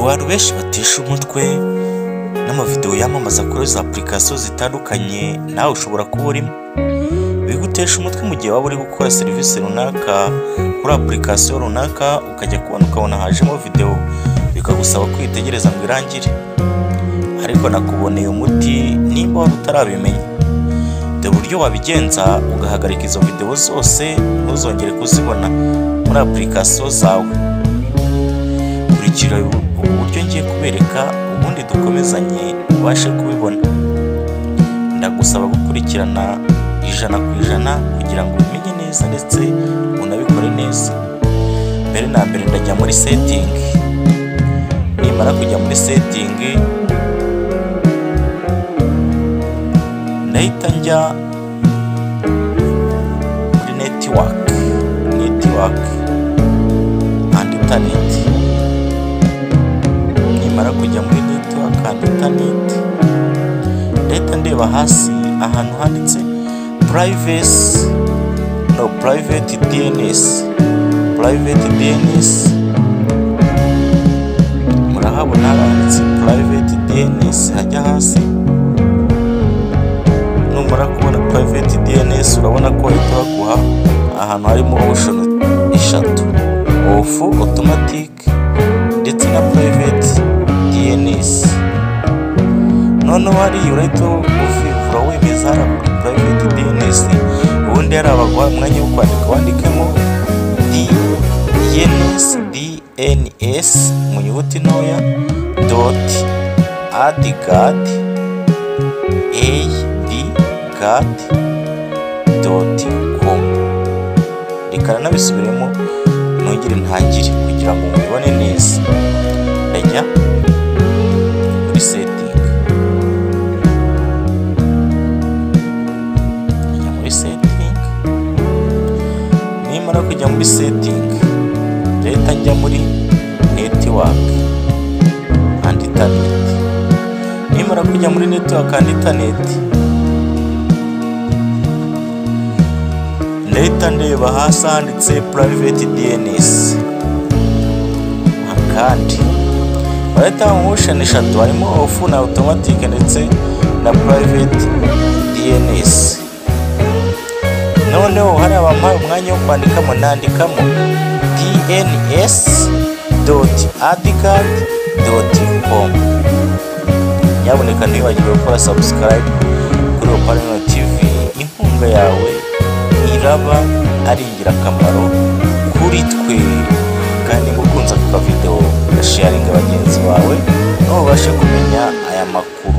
Mu bantu benshi batesha umutwe n'amavideo yamamaza kuri za application zitandukanye, nawe ushobora kuba urimo. Bigutesha umutwe mu gihe waba uri gukora serivisi runaka kuri application runaka, ukajya kubona ukabona hajemo video bikagusaba kwitegereza ngo irangire. Ariko nakuboneye umuti nimba wari utarabimenya. Dore uburyo wabigenza ugahagarika izo video zose ntuzongere kuzibona muri application zawe. Kurikira ubu buryo ngiye kubereka, ubundi dukomezanye ubashe kubibona. Ndagusaba gukurikirana 100% kugira ngo ubimenye neza ndetse unabikore neza. Mbere na mbere ndajya muri setting. Nimara kujya muri setting, ndahita njya muri network and internet. Nimara kujya muri network and internet, ndahita ndeba hasi ahantu handitse privacy, no private DNS. Private DNS murahabona handitse private DNS, hajya hasi. Numara kubona private DNS urabona ko bahita baguha ahantu harimo option eshatu: off, automatic ndetse na private DNS. Noneho hariya urahita uvivura wemeza hariya kuri private DNS, ubundi hariya baguha umwanya wo kwandika, wandikemo DNS DNS mu nyuguti ntoya dot adguard adguard.com. Reka nabisubiremo nongere ntangire kugira ngo mubibone neza. Ndajya muri setting, njya muri setting. Nimara kujya muri setting, ndahita njya muri network and internet. Nimara kujya muri network and internet, ndahita ndeba hasi handitse private DNS. Kandi barahita mu option eshatu, harimo off na automatic ndetse na private DNS. Noneho hari abampaye umwanya wo kwandikamo, nandikamo dns.adguard.com. Nyabuneka ntiwibagirwe gukora subscribe kuri Opalino TV, inkunga yawe iraba ari ingirakamaro kuri twe. Kandi niba ukunze aka video, ugasharinga bagenzi bawe nabo babashe kumenya aya makuru.